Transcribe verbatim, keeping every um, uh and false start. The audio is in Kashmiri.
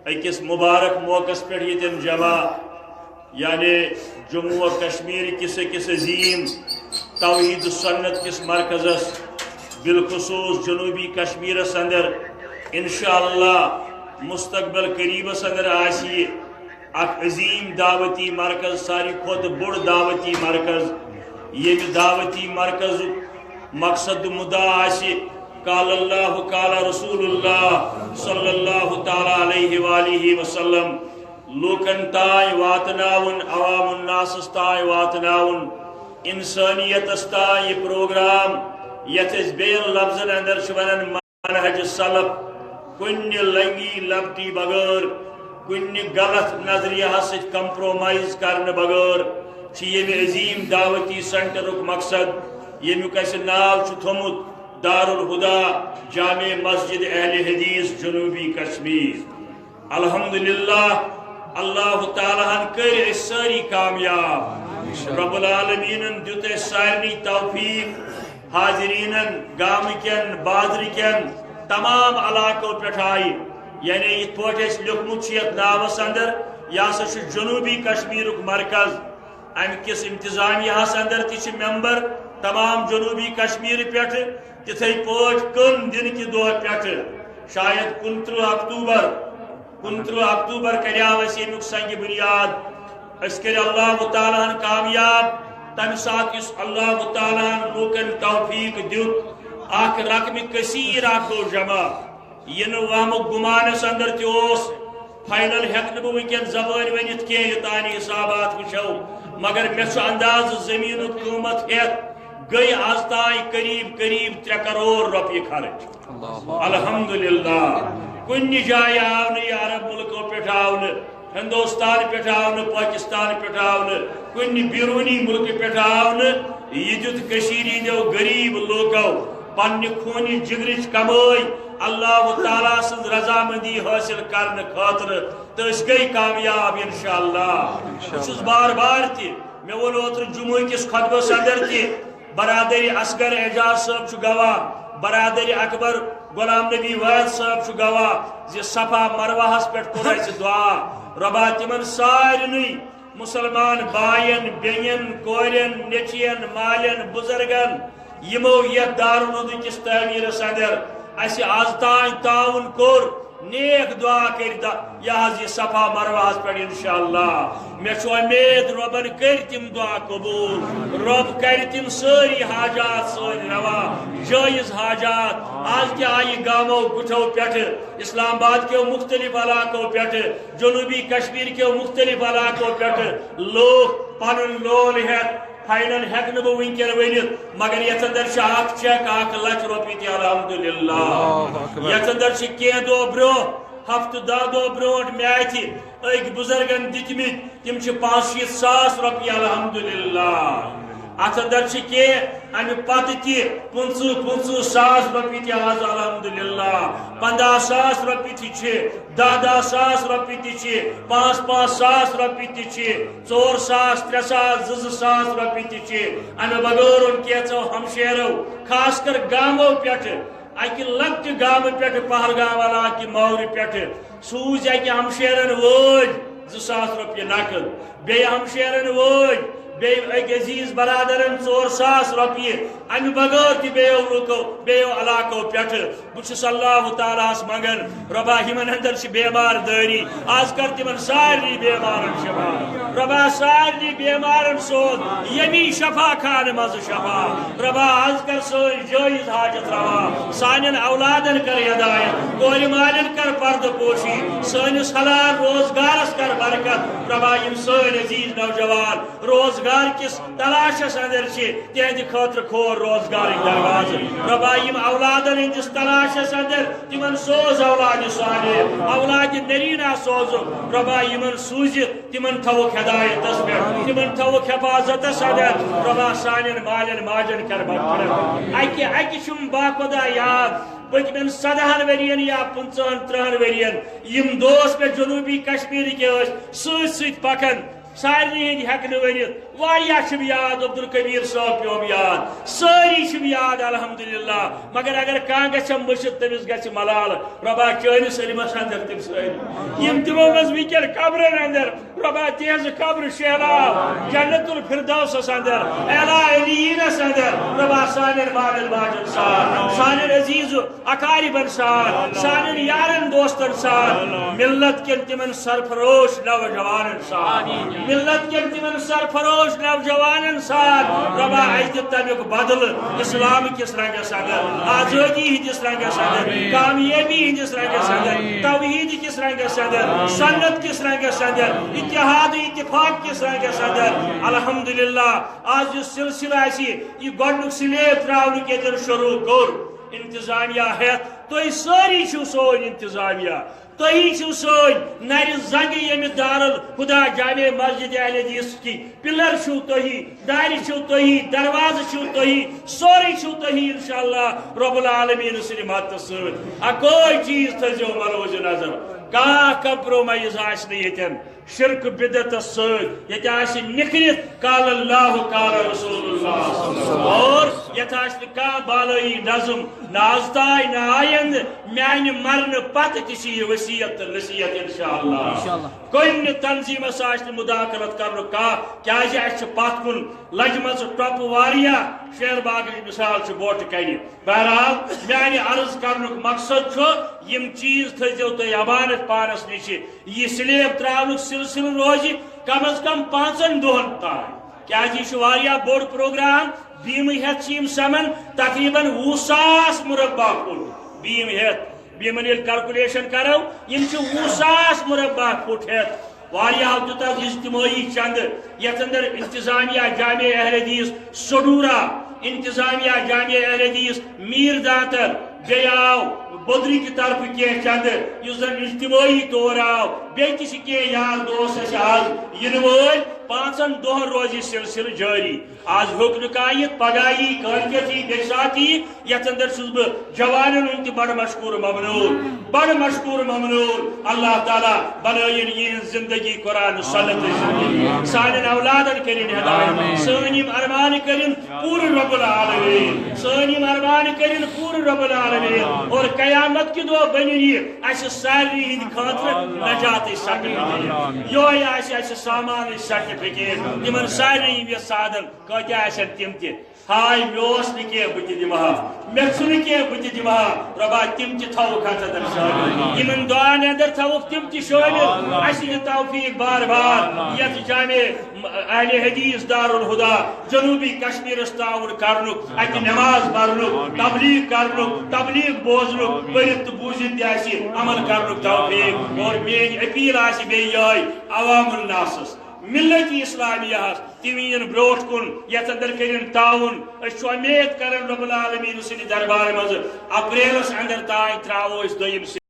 أکِس مبارک موقعس پٮ۪ٹھ ییٚتٮ۪ن جمع، یعنی جموں و کشمیر کِس أکِس عظیٖم توحید سنت کِس مرکزس، بالخصوص جنوبی کشمیرس اندر، انشاءاللہ مستقبل قریبس اندر آسہِ یہِ اکھ عظیٖم دعوتی مرکز، ساروی کھۄتہٕ بوٚڑ دعوتی مرکز، ییٚمہِ دعوتی مرکزُک مقصد مدعا آسہِ قال اللہ، قال رسول اللہ صلی اللہ تعالیٰ علیہ وآلہ وسلم، لوٗکن تام واتناوُن، عوام الناسس تام واتناوُن، انسانیتس تام یہِ پروگرام، یتھ أسۍ بیٚین لفظن اندر چھِ ونان منہج سلف، کُنہِ لنگی لپٹی بغٲر، کُنہِ غلط نظریہس سۭتۍ کمپرومائز کرنہٕ بغٲر چھِ ییٚمہِ عظیٖم دعوتی سینٹرُک مقصد، ییٚمیُک اَسہِ ناو چھُ تھوٚمُت دارالہدیٰ جامع مسجد اہل حدیث جنوبی کشمیر۔ الحمدللہ، اللہ تعالیٰ ہن کٔرۍ أسۍ سٲری کامیاب۔ رب العالمینن دیُت اَسہِ سارنٕے توفیق، حاضریٖنن، گامہٕ کٮ۪ن، بازرٕ کٮ۪ن، تمام علاقو پٮ۪ٹھ آیہِ، یعنی یِتھ پٲٹھۍ اَسہِ لیوٚکھمُت چھُ یَتھ ناوَس اندر، یہِ ہسا چھُ جنوبی کشمیرُک مرکز۔ اَمہِ کِس انتظامیہَس اندر تہِ چھِ ممبر تمام جنوبی کشمیر پٮ۪ٹھٕ، تِتھے پٲٹھۍ کٔمۍ دِنہٕ کہِ دۄہ پٮ۪ٹھٕ، شاید کُنترٕہ اکتوبر، کُنترٕہ اکتوبر کریاو اَسہِ ییٚمیُک سنگ بنیاد۔ أسۍ کٔرۍ اللہ تعالیٰ ہن کامیاب۔ تمہِ ساتہٕ یُس اللہ تعالیٰ ہن لوٗکن توفیق دیُت، اکھ رقمِ کثیر اکھ گوٚو جمع۔ یہِ نہٕ وہمُک گُمانس اندر تہِ اوس۔ فائنل ہٮ۪کہٕ نہٕ بہٕ وٕنکٮ۪ن زبٲنۍ ؤنِتھ کینٛہہ، یوٚتام یہِ حسابات وٕچھو، مگر مےٚ چھُ اندازٕ زٔمیٖنُک قۭمتھ ہٮ۪تھ گٔے از تام قریب قریب ترٛےٚ کرور رۄپیہِ خرٕچ۔ الحمدللہ، کُنہِ جایہِ آو نہٕ یہِ عرب مُلکو پٮ۪ٹھ آو نہٕ، ہندوستان پٮ۪ٹھ آو نہٕ، پٲکِستان پٮ۪ٹھ آو نہٕ، کُنہِ بیروٗنی مُلکہٕ پٮ۪ٹھ آو نہٕ۔ یہِ دیُت کٔشیٖرِ ہِنٛدیو غریٖب لوٗکو پننہِ خوٗنہِ جگرٕچ کمٲے اللہ تعالیٰ سٕنٛز رضامندی حٲصِل کرنہٕ خٲطرٕ، تہٕ أسۍ گٔے کامیاب انشاءاللہ۔ بہٕ چھُس بار بار تہِ، مےٚ ووٚن اوترٕ جمعہ کِس خطبس اندر تہِ، برادری اصغر اعجاز صٲب چھُ گواہ، برادری اکبر غلام نبی وید صٲب چھُ گواہ زِ صفا مروہس پٮ۪ٹھ کوٚر اَسہِ دعا۔ رۄبا، تِمن سارنٕے مسلمان باین، بیٚین، کورٮ۪ن، نیٚچوٮ۪ن، مالٮ۪ن، بزرگن، یِمو یتھ دارالہدیٰ کِس تعمیرس اندر اَسہِ از تام تعاون کوٚر، نیک دعا کٔرۍ دا-، یہِ حظ یہِ صفا مروہس پٮ۪ٹھ انشاءاللہ۔ مےٚ چھُ امید رۄبن کٔرۍ تِم دعا قبول، رۄب کرِ تِم سٲری حاجات سٲنۍ روا، جٲیز حاجات۔ از تہِ آیہِ گامو گُٹھو پٮ۪ٹھٕ، اسلام آباد کیو مختلف علاقو پٮ۪ٹھٕ، جنوبی کشمیر کیو مختلف علاقو پٮ۪ٹھٕ لوٗکھ پنُن لون ہٮ۪تھ، فائنل ہٮ۪کہٕ نہٕ بہٕ وٕنکٮ۪ن ؤنِتھ، مگر یتھ اندر چھِ اکھ چیک اکھ لچھ رۄپیہِ تہِ الحمدللہ۔ اللہ اکبر۔ یتھ اندر چھِ کینٛہہ دۄہ برونٛہہ، ہفتہٕ دہ دۄہ برونٛٹھ مےٚ اتھِ أکۍ بزرگن دِتمٕتۍ، تِم چھِ پانٛژھ شیٖتھ ساس رۄپیہِ الحمدللہ۔ اتھ اندر چھِ کینٛہہ امہِ پتہٕ تہِ پٕنٛژٕہ پٕنٛژٕہ ساس رۄپیہِ تہِ آز الحمدللہ، پنٛداہ ساس رۄپیہِ تہِ چھِ، دہ دہ ساس رۄپیہِ تہِ چھِ، پانٛژھ پانٛژھ ساس رۄپیہِ تہِ چھِ، ژور ساس، ترٛےٚ ساس، زٕ زٕ ساس رۄپیہِ تہِ چھِ۔ امہِ بغٲر اوٚن کینٛژو ہمشیرو، خاص کر گامو پٮ۪ٹھٕ، اکہِ لۄکٹہِ گامہٕ پٮ۪ٹھٕ، پہلگام علاقہٕ کہِ مورِ پٮ۪ٹھٕ، سوٗزۍ اکہِ ہمشیرن وٲج زٕ ساس رۄپیہِ نقد، بیٚیہِ ہمشیرن وٲج، بیٚیہِ أکۍ عزیز برادرن ژور ساس رۄپیہِ۔ امہِ بغٲر تہِ بیٚیو لُکو، بیٚیو علاقو پٮ۪ٹھٕ۔ بہٕ چھُس اللہ تعالیٰ ہس منگان، رۄبا، یِمن اندر چھِ بیمار دٲری، از کر تِمن سارنٕے بیمارن شفا۔ رۄبا، سارنٕے بیمارن سوز ییٚمی شفا خانہٕ منٛزٕ شفا۔ رۄبا، از کر سٲنۍ جٲیز حاجت روا، سانٮ۪ن اولادن کر ہدایت، کورِ مالٮ۪ن کر پردٕ پوشی، سٲنِس حلال روزگارس کر برکت۔ رۄبا، یِم سٲنۍ عزیز نوجوان روزگار کِس تلاشس اندر چھِ، تِہنٛدِ خٲطرٕ کھول روزگارٕکۍ دروازٕ۔ رۄبا، یِم اولادن ہٕنٛدِس تلاشس اندر، تِمن سوز اولادِ صالح، اولادِ نریٖنا سوزُکھ۔ رۄبا، یِمن سوٗزِتھ تِمن تھاوُکھ ہدایتس پٮ۪ٹھ، تِمن تھاوُکھ حفاظتس اندر۔ رۄبا، سانٮ۪ن مالٮ۪ن ماجن کر مغفرت۔ اکہِ اکہِ چھُم باخۄدا یاد، پٔتمٮ۪ن سدہن ؤرین یا پٕنٛژٕہن ترٕٛہن ؤرین یِم دوس مےٚ جنوبی کشمیرٕکۍ ٲسۍ سۭتۍ سۭتۍ پکان، سارنٕے ہٕنٛدۍ ہٮ۪کہٕ نہٕ ؤنِتھ۔ واریاہ چھِم یاد، عبدالکبیر صٲب پیوم یاد، سٲری چھِم یاد الحمدللہ۔ مگر اگر کانٛہہ گژھِ مٔشِتھ، تٔمِس گژھِ ملال۔ رۄبا چٲنِس علمس اندر تِم سٲری، یِم تِمو منٛز وٕنکٮ۪ن قبرن اندر، رۄبا تِہنٛزٕ قبرٕ شیہراو جنت الفردوسس اندر، اعلیٰ علیٖنس اندر۔ رۄبا سانٮ۪ن مالٮ۪ن ماجن سان، سانٮ۪ن عزیٖز اقاربن سان، سانٮ۪ن یارن دوستن سان، ملت کٮ۪ن تِمن سرفروش نوجوانن سان، ملت کٮ۪ن تِمن سرفروش نوجوانن سان۔ رۄبا، اَسہِ دِ تمیُک بدلہٕ اسلام کِس رنگس اندر، آزٲدی ہٕنٛدِس رنگس اندر، کامیٲبی ہٕنٛدِس رنگس اندر، توحید کِس رنگس اندر، سنت کِس رنگس اندر، اتحاد و اتفاق کِس رنگس اندر۔ الحمدللہ، آز یُس سلسلہٕ آسہِ، یہِ گۄڈنیُک سلیب تراونُک ییٚتٮ۪ن شروع کوٚر، انتظامیہ ہٮ۪تھ، تُہۍ سٲری چھِو سٲنۍ انتظامیہ، تُہی چھِو سٲنۍ نرِ زنگہٕ ییٚمہِ دارالہدیٰ جامع مسجد اہل حدیث کی پلر چھِو تُہی، دارِ چھِو تُہی، دروازٕ چھِو تُہی، سورُے چھِو تُہی انشاءاللہ رب العالمین سٕنٛدِ مدتہٕ سۭتۍ۔ اکوے چیٖز تھٲیزیو ملحوظ نظر، کانٛہہ compromise آسہِ نہٕ ییٚتٮ۪ن۔ شرک بدعتس سۭتۍ ییٚتہِ آسہِ نِکھرِتھ قال اللہ قال رسول اللہ، اور یتھ آسہِ نہٕ کانٛہہ بالٲیی نظم، نہ از تام نہ آیندٕ، میانہِ مرنہٕ پتہٕ تہِ چھِ یہِ وصیت تہٕ نصیحت انشاءاللہ۔ انشاءاللہ۔ کُنہِ تنظیٖمس آسہِ نہٕ مداخلت کرنُک کانٛہہ، کیازِ اسہِ چھِ پتھ کُن لجمژٕ ٹۄپہٕ واریاہ، شیر باغٕچ مثال چھِ بوٹہٕ کنہِ۔ بہرحال، میانہِ عرض کرنُک مقصد چھُ، یِم چیٖز تھٲیزیو تُہۍ امانت پانس نِش۔ یہِ سلیب تراونُک سلسلہٕ روزِ کم از کم پانٛژن دۄہن تام، کیازِ یہِ چھُ واریاہ بوٚڑ پروگرام۔ بیمہٕ ہٮ۪تھ چھِ یِم سَمان تقریباً وُہ ساس مربع فٹ۔ بیٖم ہٮ۪تھ، بیٖمن ییٚلہِ calculation کرو، یِم چھِ وُہ ساس مربع فٹ ہٮ۪تھ۔ واریاہو دیُت اَتھ اجتمٲعی چندٕ، یَتھ اندر انتظامیہ جامع اہل حدیث سڈورہ، انتظامیہ جامع اہل حدیث میر داتر، بیٚیہِ آو بودرِ کہِ طرفہٕ کینٛہہ چندٕ، یُس زن اجتمٲعی طور آو۔ بیٚیہِ تہِ چھِ کینٛہہ یار دوس اَسہِ آز یِنہٕ وٲلۍ۔ پانٛژن دۄہن روزِ یہِ سلسلہٕ جٲری۔ آز ہیوٚک نہٕ کانٛہہ یِتھ، پگاہ یی، کٲلۍکٮ۪تھ یی، بیٚیہِ ساتہٕ یی۔ یتھ اندر چھُس بہٕ جوانن ہُنٛد تہِ بڑٕ مشکور ممنون، بڑٕ مشکور ممنون۔ اللہ تعالیٰ بنٲیِن یِہٕنٛز زندگی قرآن و سنتٕچ زندگی۔ سانٮ۪ن اولادن کٔرِن ہدایت، سٲنۍ یِم ارمان کٔرِن پوٗرٕ رب العالمین، سٲنۍ یِم ارمان کٔرِن پوٗرٕ رب العالمین۔ اور قیامت کہِ دۄہ بنِن یہِ اسہِ سارنٕے ہٕنٛدِ خٲطرٕ نجاتٕچ certificate۔ یِہوٚے آسہِ اسہِ سامانٕچ certificate۔ تِمن سارنٕے یِم یژھان کۭتیاہ آسن تِم تہِ۔ ہاے، مےٚ اوس نہٕ کینٛہہ، بہٕ تہِ دِمہٕ ہا۔ مےٚ چھُنہٕ کینٛہہ، بہٕ تہِ دِمہٕ ہا۔ رۄبا، تِم تہِ تھاوُکھ اَتھ اندر شٲمِل۔ یِمن دُعاہن اندر تھاوُکھ تِم تہِ شٲمِل۔ اَسہِ یہِ توفیٖق بار بار یَتھ جامع اہل حدیث دارالہدیٰ جنوبی کشمیرس تعاون کرنُک، اَتہِ نماز پرنُک، تبلیغ کرنُک، تبلیغ بوزنُک، پٔرِتھ تہٕ بوٗزِتھ تہِ آسہِ عمل کرنُک توفیٖق۔ اور میٲنۍ اپیل آسہِ بیٚیہِ یِہوٚے عوام الناسس، ملت اسلامیہ ہس، تِم یِن برونٛٹھ کُن، یتھ اندر کٔرِن تعاون۔ أسۍ چھِ امید کران رب العالمین سٕنٛدِ دربار منٛز اپریلس اندر تام تراوو أسۍ دوٚیِم